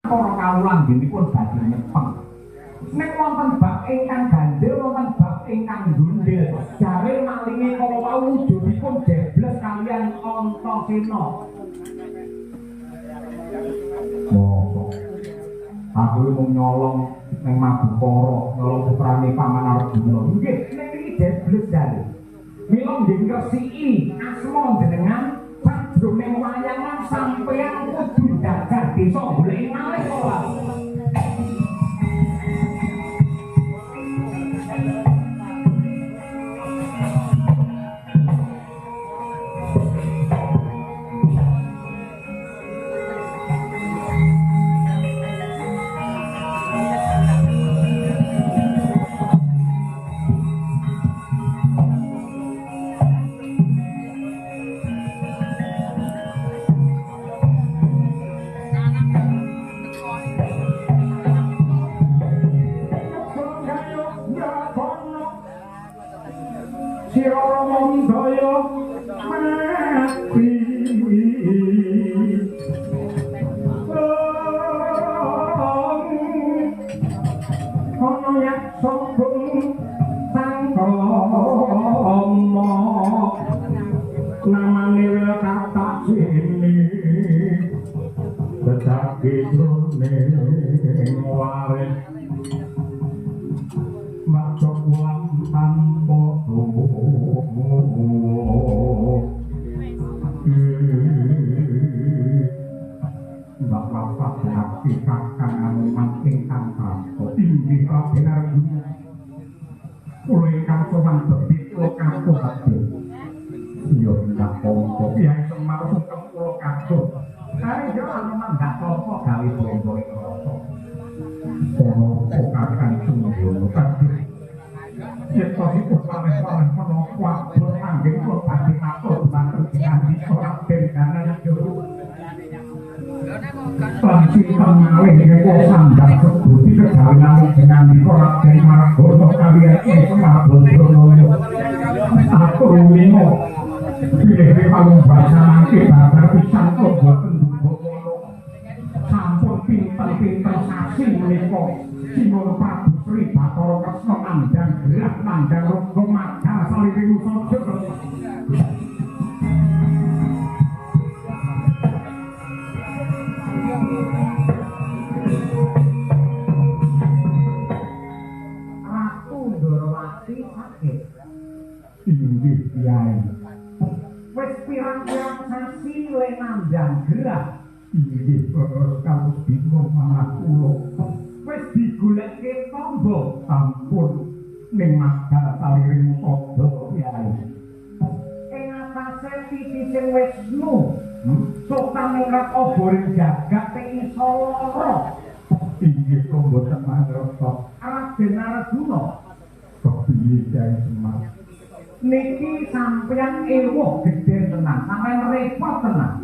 Para kawula anggenipun badhe nyepeng. Nek wonten bab ingkang gandhil, wonten bab ingkang gundhil, jare malinge kala wau wujudipun jebles kaliyan Antasena. Mosok aku mung nyolong ning Mabukara, nyolong putrane Paman Arjuna. Nggih, ning iki jebles jare. Mila nggih ngresiki asma jenengan sajroning wayangan sampeyan kudu jajar desa goleki malih kok. Niki sampeyan ewuh gedhe tenan, sampeyan repot tenan.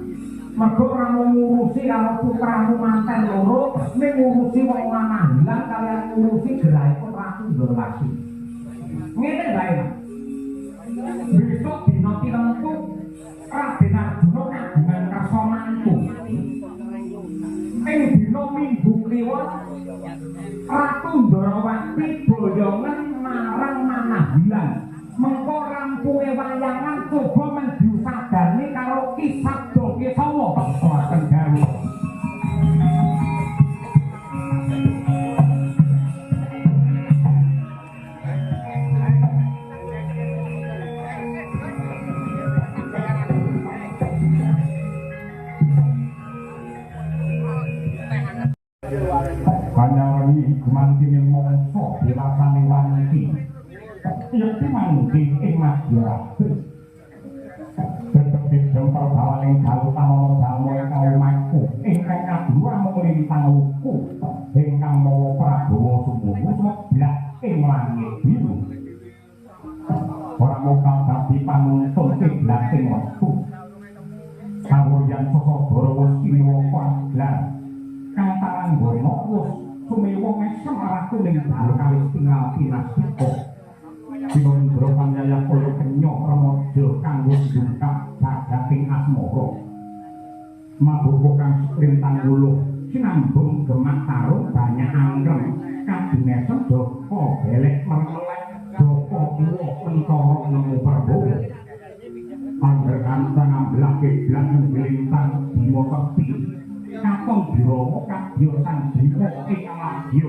Mergo ora ngurusi karo putramu manten loro, ning ngurusi wong lanang ilang kaliyan ngurusi gerahipun Ratu Ndorowati. Ngene wae. Besok dina tinentu Raden Arjuna kagungan kersa mantu. Ing dina Minggu Kliwon Ratu Ndorowati boyongan marang Manahilan. Mengko rampunge wayangan coba mendiusadani karo Ki Sabda Kesawa. Boten dawuh. Kanyaweni gumanti ning mangsa dewasane wanci. Yekti manggi ing Madyaratri. Tetep dempel bawaning dalu tanana dharma ingkang lumaku ingkang kaduwa mung lintang wuku ingkang mawa Prabawa sumuwu sumeblak ing langit biru. Ora mung dadi panuntun kiblating wektu. Kawuryan saka Barawa Siwa Paglar kang taranggana wus sumewa ngesem ratu ning dalu kawis tinggal pinastika. Sinondra panyaya kaya kenyok remaja kanggo ndungkap jagating asmara. Maboko kang lintang wuluh Sinambung gemak tarung banyak angkrem kadimesem joko belek mermelek joko kuwo pentara nemu perwo angger kantang ambelah kiblat ngelintang bima sekti katon birawa kadya sanjiwa ing ladya